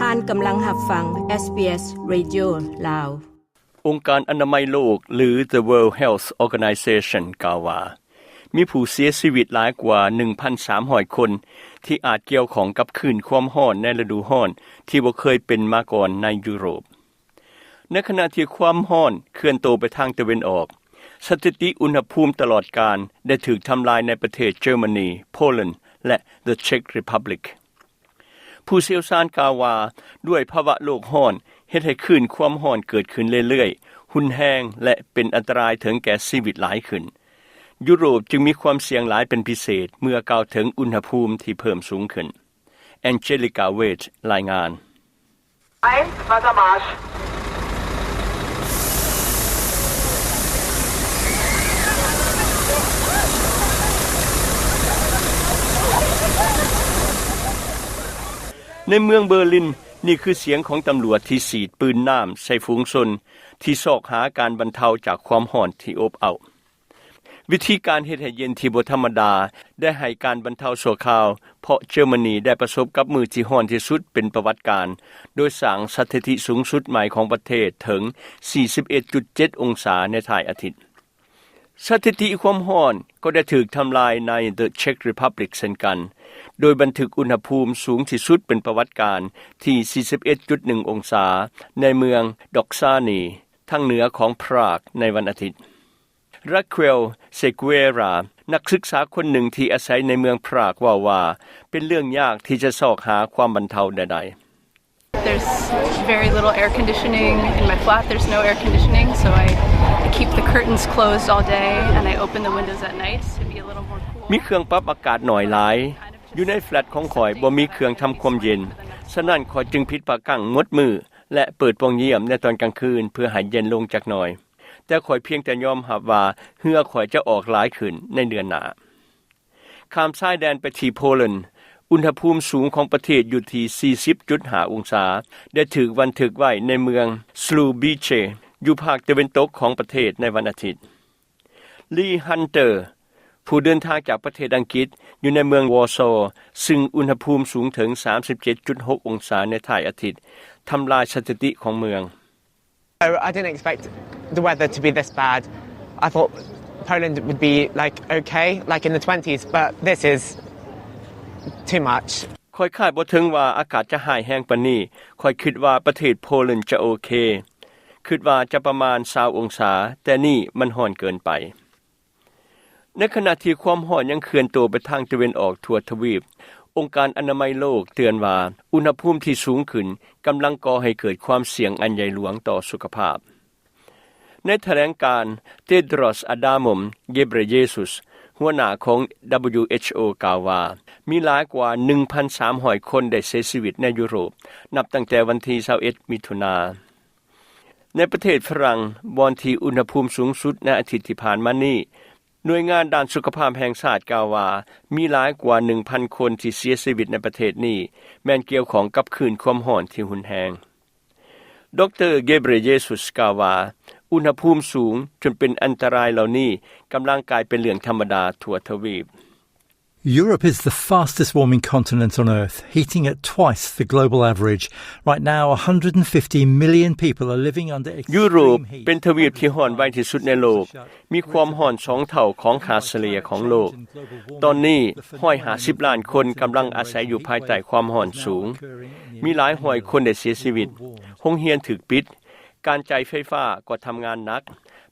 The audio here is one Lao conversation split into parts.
ທ່ານກຳລັງຮັບຟັງ ເອສບີເອສ Radio ລາວ. ອົງການອະນາໄມໂລກ ຫຼື The World Health Organization ກ່າວວ່າ ມີຜູ້ເສຍຊີວິດຫຼາຍກວ່າ ໜຶ່ງພັນສາມຮ້ອຍ ຄົນ ທີ່ອາດກ່ຽວຂ້ອງກັບຄື້ນຄວາມຮ້ອນໃນລະດູຮ້ອນທີ່ບໍ່ເຄີຍເປັນມາກ່ອນໃນຢູໂຣບ. ໃນຂະນະທີ່ຄວາມຮ້ອນເຄື່ອນໂຕໄປທາງຕາເວັນອອກ, ສະຖິຕິອຸນຫະພູມຕະຫຼອດການໄດ້ຖືກທຳລາຍໃນປະເທດເຈີມານີ, ໂປແລນ ແລະ The Czech Republic. ຜູ້ຊ່ຽວຊານກ່າວວ່າ ດ້ວຍພາວະໂລກຮ້ອນເຮັດໃຫ້ຄື້ນຄວາມຮ້ອນເກີດຂຶ້ນເລື້ອຍໆ, ຮຸນແຮງ ແລະ ເປັນອັນຕະລາຍເຖິງແກ່ຊີວິດຫຼາຍຂຶ້ນ. ຢູໂຣບຈຶ່ງມີຄວາມສ່ຽງຫຼາຍເປັນພິເສດເມື່ອກ່າວເຖິງອຸນຫະພູມທີ່ເພີ່ມສູງຂຶ້ນ. Angelika Wade ລາຍງານ. ໃນເມືອງເບີລິນ, ນີ້ຄືສຽງຂອງຕຳຫຼວດທີ່ສີດປືນນ້ຳໃສ່ຝູງຊົນທີ່ຊອກຫາການບັນເທົາຈາກຄວາມຮ້ອນທີ່ອົບເອົ້າ. ວິທີການເຮັດໃຫ້ເຢັນທີ່ບໍ່ທຳມະດາໄດ້ໃຫ້ການບັນເທົາຊົ່ວຄາວ, ເພາະເຈີມານີໄດ້ປະສົບກັບມື້ທີ່ຮ້ອນທີ່ສຸດເປັນປະຫວັດການ, ໂດຍສ້າງສະຖິຕິສູງສຸດໃໝ່ຂອງປະເທດເຖິງ ສີ່ສິບເອັດຈຸດເຈັດ ອົງສາໃນທ້າຍອາທິດ. ສະຖິຕິຄວາມຮ້ອນກໍໄດ້ຖືກທຳລາຍໃນ The Czech Republic ເຊັ່ນກັນ, ໂດຍບັນທຶກອຸນຫະພູມສູງທີ່ສຸດເປັນປະຫວັດການທີ່ ສີ່ສິບເອັດຈຸດໜຶ່ງ ອົງສາ ໃນເມືອງ Doksany ທາງເໜືອຂອງ Prague ໃນວັນອາທິດ. Raquel Seguera ນັກສຶກສາຄົນໜຶ່ງທີ່ອາໄສໃນເມືອງ Prague ເວົ້າວ່າ ເປັນເລື່ອງຍາກທີ່ຈະຊອກຫາຄວາມບັນເທົາໃດໆ. There's very little air conditioning in my flat. There's no air conditioning, so I, I keep the curtains closed all day and I open the windows at night to be a little more cool. ມີເຄື່ອງປັບອາກາດໜ້ອຍຫຼາຍ. ຢູ່ໃນແຟລັດຂອງຂ້ອຍບໍ່ມີເຄື່ອງທຳຄວາມເຢັນ, ສະນັ້ນຂ້ອຍຈຶ່ງປິດຜ້າກັ້ງໝົດມື້ ແລະ ເປີດປ່ອງຢ້ຽມໃນຕອນກາງຄືນເພື່ອໃຫ້ເຢັນລົງຈັກໜ່ອຍ. ແຕ່ຂ້ອຍພຽງແຕ່ຍອມຮັບວ່າເຫື່ອຂ້ອຍຈະອອກຫຼາຍຂຶ້ນໃນເດືອນໜ້າ. ຂ້າມຊາຍແດນໄປທີ່ໂປແລນ, ອຸນຫະພູມສູງຂອງປະເທດຢູ່ທີ່ ສີ່ສິບຈຸດຫ້າ ອົງສາ ໄດ້ຖືກບັນທຶກໄວ້ໃນເມືອງ Słubice ຢູ່ພາກຕາເວັນຕົກຂອງປະເທດໃນວັນອາທິດ. Lee Hunter ຜູ້ເດີນທາງຈາກປະເທດອັງກິດ ຢູ່ໃນເມືອງ Warsaw ຊຶ່ງອຸນຫະພູມສູງເຖິງ ສາມສິບເຈັດຈຸດຫົກ ອົງສາໃນທ້າຍອາທິດ ທຳລາຍສະຖິຕິຂອງເມືອງ. Oh, I didn't expect the weather to be this bad. I thought Poland would be, like, okay, like, in the twenties, but this is too much. ຂ້ອຍຄາດບໍ່ເຖິງວ່າອາກາດຈະຮ້າຍແຮງປານນີ້. ຂ້ອຍຄິດວ່າປະເທດໂປແລນຈະໂອເຄ. ຄິດວ່າຈະປະມານ ຊາວ ອົງສາ, ແຕ່ນີ້ມັນຮ້ອນເກີນໄປ. ໃນຂະນະທີ່ຄວາມຮ້ອນຍັງເຄື່ອນໂຕໄປທາງຕາເວັນອອກທົ່ວທະວີບ, ອົງການອະນາໄມໂລກເຕືອນວ່າ ອຸນຫະພູມທີ່ສູງຂຶ້ນກຳລັງກໍ່ໃຫ້ເກີດຄວາມສ່ຽງອັນໃຫຍ່ຫຼວງຕໍ່ສຸຂະພາບ. ໃນຖະແຫຼງການ, Tedros Adhanom Ghebreyesus ຫົວໜ້າຂອງ WHO ກ່າວວ່າ ມີຫຼາຍກວ່າ ໜຶ່ງພັນສາມຮ້ອຍ ຄົນໄດ້ເສຍຊີວິດໃນຢູໂຣບ ນັບຕັ້ງແຕ່ວັນທີ ຊາວເອັດ ມິຖຸນາ. ໃນປະເທດຝຣັ່ງ, ບ່ອນທີ່ອຸນຫະພູມສູງສຸດໃນອາທິດທີ່ຜ່ານມານີ້, ໜ່ວຍງານດ້ານສຸຂະພາບແຫ່ງຊາດກ່າວວ່າ ມີຫຼາຍກວ່າ ໜຶ່ງພັນ ຄົນທີ່ເສຍຊີວິດໃນປະເທດນີ້ ແມ່ນກ່ຽວຂ້ອງກັບຄື້ນຄວາມຮ້ອນທີ່ຮຸນແຮງ. ດຣ Ghebreyesus ກ່າວວ່າ ອຸນຫະພູມສູງຈົນເປັນອັນຕະລາຍເຫຼົ່ານີ້ກຳລັງກາຍເປັນເລື່ອງທຳມະດາທົ່ວທະວີບ. Europe is the fastest warming continent on Earth, heating at twice the global average. Right now, one hundred fifty million people are living under extreme heat. ຢູໂຣບເປັນທະວີບທີ່ຮ້ອນໄວທີ່ສຸດໃນໂລກ, ມີຄວາມຮ້ອນສອງເທົ່າຂອງຄ່າສະເລ່ຍຂອງໂລກ. ຕອນນີ້, ຮ້ອຍຫ້າສິບລ້ານຄົນກຳລັງອາໄສຢູ່ພາຍໃຕ້ຄວາມຮ້ອນສູງ. ມີຫຼາຍຮ້ອຍຄົນໄດ້ເສຍຊີວິດ. ໂຮງຮຽນຖືກປິດ. ການຈ່າຍໄຟຟ້າກໍທຳງານໜັກ.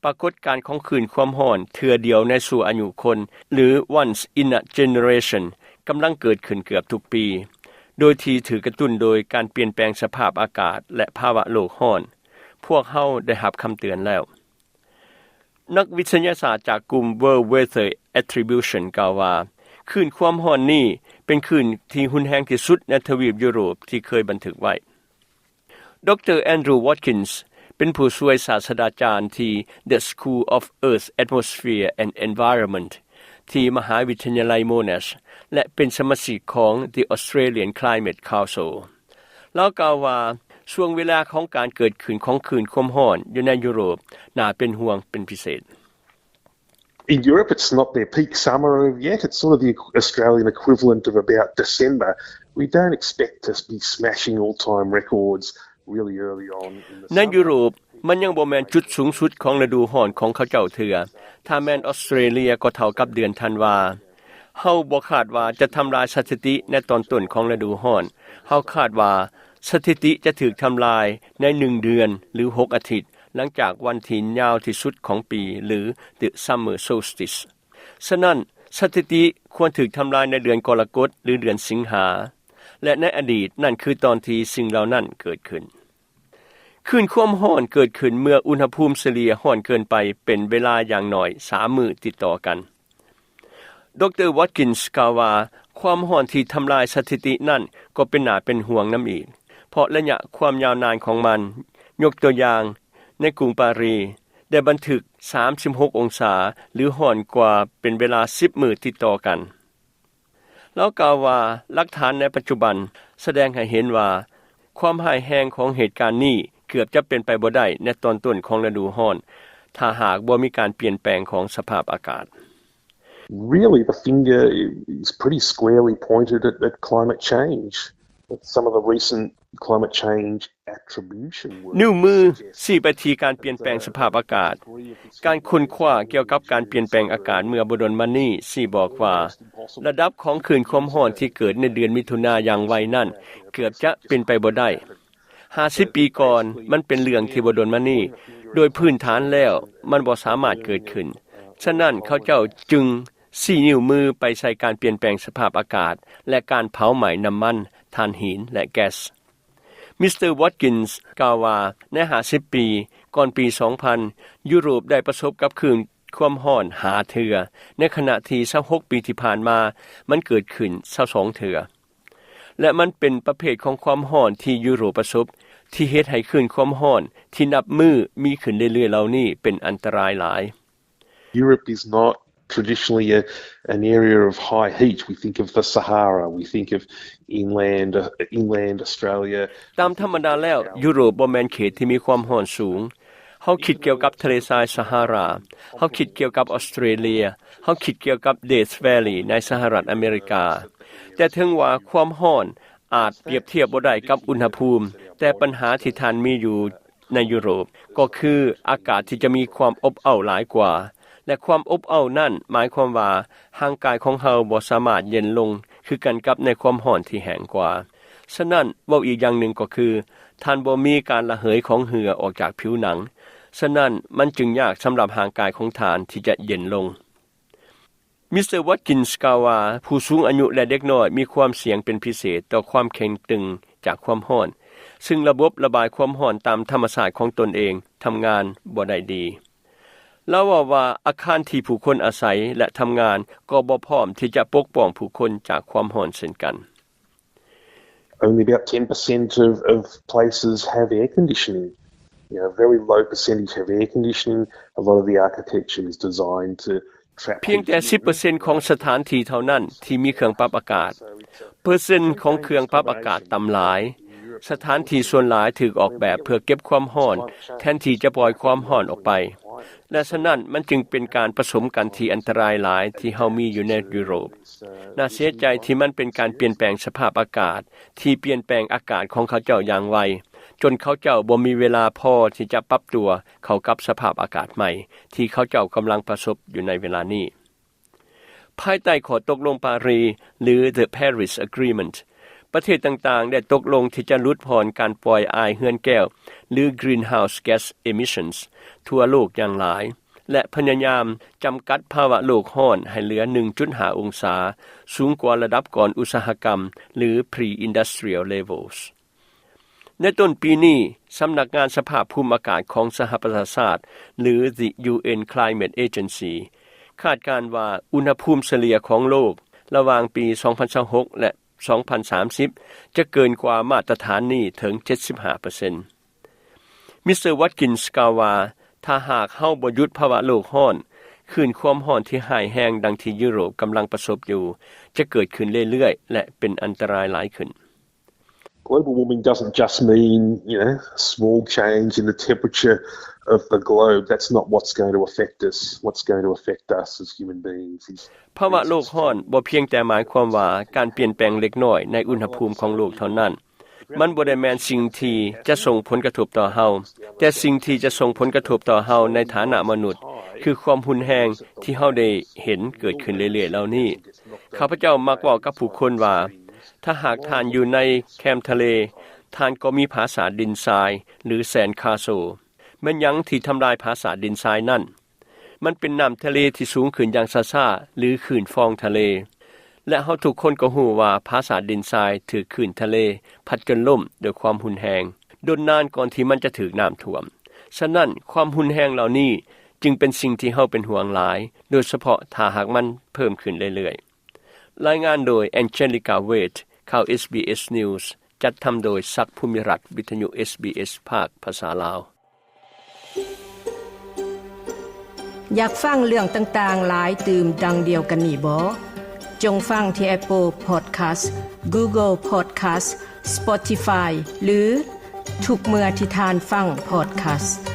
ປາກົດການຂອງຄື້ນຄວາມຮ້ອນເທື່ອດຽວໃນຊົ່ວອາຍຸຄົນ ຫຼື Once in a Generation ກຳລັງເກີດຂຶ້ນເກືອບທຸກປີ, ໂດຍທີ່ຖືກກະຕຸ້ນໂດຍການປ່ຽນແປງສະພາບອາກາດ ແລະ ພາວະໂລກຮ້ອນ. ພວກເຮົາໄດ້ຮັບຄຳເຕືອນແລ້ວ. ນັກວິທະຍາສາດຈາກກຸ່ມ World Weather Attribution ກ່າວວ່າ ຄື້ນຄວາມຮ້ອນນີ້ເປັນຄື້ນທີ່ຮຸນແຮງທີ່ສຸດໃນທະວີບຢູໂຣບທີ່ເຄີຍບັນທຶກໄວ້. ດຣ Andrew Watkins ເປັນຜູ້ຊ່ວຍສາດສະດາຈານທີ່ The School of Earth, Atmosphere and Environment ທີ່ມະຫາວິທະຍາໄລ Monash ແລະ ເປັນສະມາຊິກຂອງ The Australian Climate Council. ລາວກ່າວວ່າ ຊ່ວງເວລາຂອງການເກີດຂຶ້ນຂອງຄື້ນຄວາມຮ້ອນຢູ່ໃນຢູໂຣບໜ້າເປັນຫ່ວງເປັນພິເສດ. In Europe, it's not their peak summer over yet. It's sort of the Australian equivalent of about December. We don't expect to be smashing all-time records really early on in the summer. ໃນຢູໂຣບ ມັນຍັງບໍ່ແມ່ນຈຸດສູງສຸດຂອງລະດູຮ້ອນຂອງເຂົາເຈົ້າເທື່ອ. ຖ້າແມ່ນອອສເຕຣເລຍກໍເທົ່າກັບເດືອນທັນວາ. ເຮົາບໍ່ຄາດວ່າຈະທຳລາຍສະຖິຕິໃນຕອນຕົ້ນຂອງລະດູຮ້ອນ. ເຮົາຄາດວ່າສະຖິຕິຈະຖືກທຳລາຍໃນໜຶ່ງເດືອນ ຫຼື ຫົກອາທິດ ຫຼັງຈາກວັນທີ່ຍາວທີ່ສຸດຂອງປີ ຫຼື The Summer Solstice. ສະນັ້ນ, ສະຖິຕິຄວນຖືກທຳລາຍໃນເດືອນກໍລະກົດ ຫຼື ເດືອນສິງຫາ ແລະ ໃນອະດີດ, ນັ້ນຄືຕອນທີ່ສິ່ງເຫຼົ່ານັ້ນເກີດຂຶ້ນ. ຄື້ນຄວາມຮ້ອນເກີດຂຶ້ນເມື່ອອຸນຫະພູມສະເລ່ຍຮ້ອນເກີນໄປເປັນເວລາຢ່າງໜ້ອຍສາມມື້ຕິດຕໍ່ກັນ. ດຣ. Watkins ກ່າວວ່າ, ຄວາມຮ້ອນທີ່ທຳລາຍສະຖິຕິນັ້ນກໍເປັນໜ້າເປັນຫ່ວງນຳອີກ, ເພາະໄລຍະຄວາມຍາວນານຂອງມັນ, ຍົກຕົວຢ່າງ, ໃນກຸງປາຣີ ໄດ້ບັນທຶກສາມສິບຫົກອົງສາ ຫຼື ຮ້ອນກວ່າເປັນເວລາສິບມື້ຕິດຕໍ່ກັນ. ລາວກ່າວວ່າ, ຫຼັກຖານໃນປັດຈຸບັນສະແດງໃຫ້ເຫັນວ່າ ຄວາມຮ້າຍແຮງຂອງເຫດການນີ້ເກືອບຈະເປັນໄປບໍ່ໄດ້ໃນຕອນຕົ້ນຂອງລະດູຮ້ອນ ຖ້າຫາກບໍ່ມີການປ່ຽນແປງຂອງສະພາບອາກາດ. Really, the finger is pretty squarely pointed at, at climate change. Some of the recent climate change attribution work ນິ້ວມືຊີ້ໄປທີ່ການປ່ຽນແປງສະພາບອາກາດ. ການຄົ້ນຄວ້າກ່ຽວກັບການປ່ຽນແປງອາກາດເມື່ອບໍ່ດົນມານີ້ຊີ້ບອກວ່າ ລະດັບຂອງຄື້ນຄວາມຮ້ອນທີ່ເກີດໃນເດືອນມິຖຸນາຢ່າງໄວນັ້ນ ເກືອບຈະເປັນໄປບໍ່ໄດ້. ຫ້າສິບປີກ່ອນ, ມັນເປັນເລື່ອງທີ່ບໍ່ດົນມານີ້. ໂດຍພື້ນຖານແລ້ວ, ມັນບໍ່ສາມາດເກີດຂຶ້ນ. ສະນັ້ນ, ເຂົາເຈົ້າຈຶ່ງຊີ້ນິ້ວມືໄປໃສ່ການປ່ຽນແປງສະພາບອາກາດ ແລະ ການເຜົາໄໝ້ນ້ຳມັນ, ຖ່ານຫີນ ແລະ ແກັສ. ມິສເຕີ Watkins ກ່າວວ່າ, ໃນຫ້າສິບປີ ກ່ອນປີສອງພັນ, ຢູໂຣບໄດ້ປະສົບກັບຄື້ນຄວາມຮ້ອນຫ້າເທື່ອ, ໃນຂະນະທີ່ຊາວຫົກປີທີ່ຜ່ານມາ, ມັນເກີດຂຶ້ນຊາວສອງເທື່ອ. ແລະ ມັນເປັນປະເພດຂອງຄວາມຮ້ອນທີ່ຢູໂຣບປະສົບ ທີ່ເຮັດໃຫ້ຄື້ນຄວາມຮ້ອນທີ່ນັບມື້ມີຂຶ້ນເລື້ອຍໆເຫຼົ່ານີ້ເປັນອັນຕະລາຍຫຼາຍ. Europe is not traditionally a, an area of high heat. We think of the Sahara, we think of inland, uh, inland Australia. ຕາມທຳມະດາແລ້ວ, ຢູໂຣບບໍ່ແມ່ນເຂດທີ່ມີຄວາມຮ້ອນສູງ. ເຮົາຄິດກ່ຽວກັບທະເລຊາຍຊາຮາຣາ, ເຮົາຄິດກ່ຽວກັບອອສເຕຣເລຍ, ເຮົາຄິດກ່ຽວກັບ Death Valley ໃນສະຫະລັດອາເມລິກາ. ແຕ່ເຖິງວ່າຄວາມຮ້ອນອາດປຽບທຽບບໍ່ໄດ້ກັບອຸນຫະພູມ, ແຕ່ບັນຫາທີ່ທ່ານມີຢູ່ໃນຢູໂຣບ ກໍຄືອາກາດທີ່ຈະມີຄວາມອົບເອົ້າຫຼາຍກວ່າ, ແລະ ຄວາມອົບເອົ້ານັ້ນໝາຍຄວາມວ່າຮ່າງກາຍຂອງເຮົາບໍ່ສາມາດເຢັນລົງຄືກັນກັບໃນຄວາມຮ້ອນທີ່ແຫ້ງກວ່າ. ສະນັ້ນ, ເວົ້າອີກຢ່າງໜຶ່ງກໍຄື ທ່ານບໍ່ມີການລະເຫີຍຂອງເຫື່ອອອກຈາກຜິວໜັງ. ສະນັ້ນ, ມັນຈຶ່ງຍາກສຳລັບຮ່າງກາຍຂອງທ່ານທີ່ຈະເຢັນລົງ. ມິສເຕີ Watkins ກ່າວວ່າ, ຜູ້ສູງອາຍຸ ແລະ ເດັກນ້ອຍມີຄວາມສ່ຽງເປັນພິເສດຕໍ່ຄວາມເຄັ່ງຕຶງຈາກຄວາມຮ້ອນ, ຊຶ່ງລະບົບລະບາຍຄວາມຮ້ອນຕາມທຳມະຊາດຂອງຕົນເອງທຳງານບໍ່ໄດ້ດີ. ລາວເວົ້າວ່າ ອາຄານທີ່ຜູ້ຄົນອາໄສ ແລະ ທຳງານກໍບໍ່ພ້ອມທີ່ຈະປົກປ້ອງຜູ້ຄົນຈາກຄວາມຮ້ອນເຊັ່ນກັນ. Only about ten percent of, of places have air conditioning. You know, a very low percentage have air conditioning. A lot of the architecture is designed to trap heat. ພຽງແຕ່ສິບເປີເຊັນຂອງສະຖານທີ່ເທົ່ານັ້ນທີ່ມີເຄື່ອງປັບອາກາດ. ເປີເຊັນຂອງເຄື່ອງປັບອາກາດຕ່ຳຫຼາຍ. ສະຖານທີ່ສ່ວນຫຼາຍຖືກອອກແບບເພື່ອເກັບຄວາມຮ້ອນ ແທນທີ່ຈະປ່ອຍຄວາມຮ້ອນອອກໄປ. ແລະ ສະນັ້ນ, ມັນຈຶ່ງເປັນການປະສົມກັນທີ່ອັນຕະລາຍຫຼາຍທີ່ເຮົາມີຢູ່ໃນຢູໂຣບ. ໜ້າເສຍໃຈທີ່ມັນເປັນການປ່ຽນແປງສະພາບອາກາດ ທີ່ປ່ຽນແປງອາກາດຂອງເຂົາເຈົ້າຢ່າງໄວ, ຈົນເຂົາເຈົ້າບໍ່ມີເວລາພໍທີ່ຈະປັບຕົວເຂົ້າກັບສະພາບອາກາດໃໝ່ທີ່ເຂົາເຈົ້າກຳລັງປະສົບຢູ່ໃນເວລານີ້. ພາຍໃຕ້ຂໍ້ຕົກລົງປາຣີ ຫຼື The Paris Agreement, ປະເທດຕ່າງໆໄດ້ຕົກລົງທີ່ຈະຫຼຸດຜ່ອນການປ່ອຍອາຍເຮືອນແກ້ວ ຫຼື greenhouse gas emissions ທົ່ວໂລກຢ່າງຫຼາຍ ແລະ ພະຍາຍາມຈຳກັດພາວະໂລກຮ້ອນໃຫ້ເຫຼືອໜຶ່ງຈຸດຫ້າອົງສາ, ສູງກວ່າລະດັບກ່ອນອຸດສາຫະກຳ ຫຼື pre-industrial levels. ໃນຕົ້ນປີນີ້, ສຳນັກງານສະພາບພູມອາກາດຂອງສະຫະປະຊາຊາດ ຫຼື The ຢູເອັນ Climate Agency ຄາດການວ່າອຸນຫະພູມສະເລ່ຍຂອງໂລກລະຫວ່າງປີສອງພັນຊາວຫົກ ແລະ ສອງພັນສາມສິບ ຈະເກີນກວ່າມາດຕະຖານນີ້ເຖິງເຈັດສິບຫ້າເປີເຊັນ. ມິສເຕີ Watkins ກ່າວວ່າ, ຖ້າຫາກເຮົາບໍ່ຢຸດພາວະໂລກຮ້ອນ, ຄື້ນຄວາມຮ້ອນທີ່ຮ້າຍແຮງດັ່ງທີ່ຢູໂຣບກຳລັງປະສົບຢູ່ ຈະເກີດຂຶ້ນເລື້ອຍໆ ແລະ ເປັນອັນຕະລາຍຫຼາຍຂຶ້ນ. Global warming doesn't just mean, you know, a small change in the temperature of the globe. That's not what's going to affect us. What's going to affect us as human beings is ພາວະໂລກຮ້ອນບໍ່ພຽງແຕ່ໝາຍຄວາມວ່າການປ່ຽນແປງເລັກນ້ອຍໃນອຸນຫະພູມຂອງໂລກເທົ່ານັ້ນ. ມັນບໍ່ໄດ້ແມ່ນສິ່ງທີ່ຈະສົ່ງຜົນກະທົບຕໍ່ເຮົາ, ແຕ່ສິ່ງທີ່ຈະສົ່ງຜົນກະທົບຕໍ່ເຮົາໃນຖານະມະນຸດ ຄືຄວາມຮຸນແຮງທີ່ເຮົາໄດ້ເຫັນເກີດຂຶ້ນເລື້ອຍໆເຫຼົ່ານີ້. ຂ້າພະເຈົ້າມັກເວົ້າກັບຜູ້ຄົນວ່າ ຖ້າຫາກທ່ານຢູ່ໃນແຄມທະເລ, ທ່ານກໍມີຜາສາດດິນຊາຍ ຫຼື ແຊນຄາໂຊ. ແມ່ນຫຍັງທີ່ທຳລາຍຜາສາດດິນຊາຍນັ້ນ? ມັນເປັນນ້ຳທະເລທີ່ສູງຂຶ້ນຢ່າງຊ້າໆ ຫຼື ຄື້ນຟອງທະເລ. ແລະ ເຮົາທຸກຄົນກໍຮູ້ວ່າຜາສາດດິນຊາຍຖືກຄື້ນທະເລພັດຈົນລົ້ມດ້ວຍຄວາມຮຸນແຮງ ດົນນານກ່ອນທີ່ມັນຈະຖືກນ້ຳຖ້ວມ. ສະນັ້ນ, ຄວາມຮຸນແຮງເຫຼົ່ານີ້ຈຶ່ງເປັນສິ່ງທີ່ເຮົາເປັນຫ່ວງຫຼາຍ, ໂດຍສະເພາະຖ້າຫາກມັນເພີ່ມຂຶ້ນເລື້ອຍໆ. ລາຍງານໂດຍ Angelica Wade ຂ່າວ ເອສບີເອສ News ຈັດທຳໂດຍ ສັກ ພູມິລັດ, ວິທະຍຸ ເອສບີເອສ ພາກພາສາລາວ. ຢາກຟັງເລື່ອງຕ່າງໆຫຼາຍຕື່ມດັ່ງດຽວກັນນີ້ບໍ? ຈົ່ງຟັງທີ່ Apple Podcast, Google Podcast, Spotify ຫຼື ທຸກເມື່ອທີ່ທ່ານຟັງ Podcast.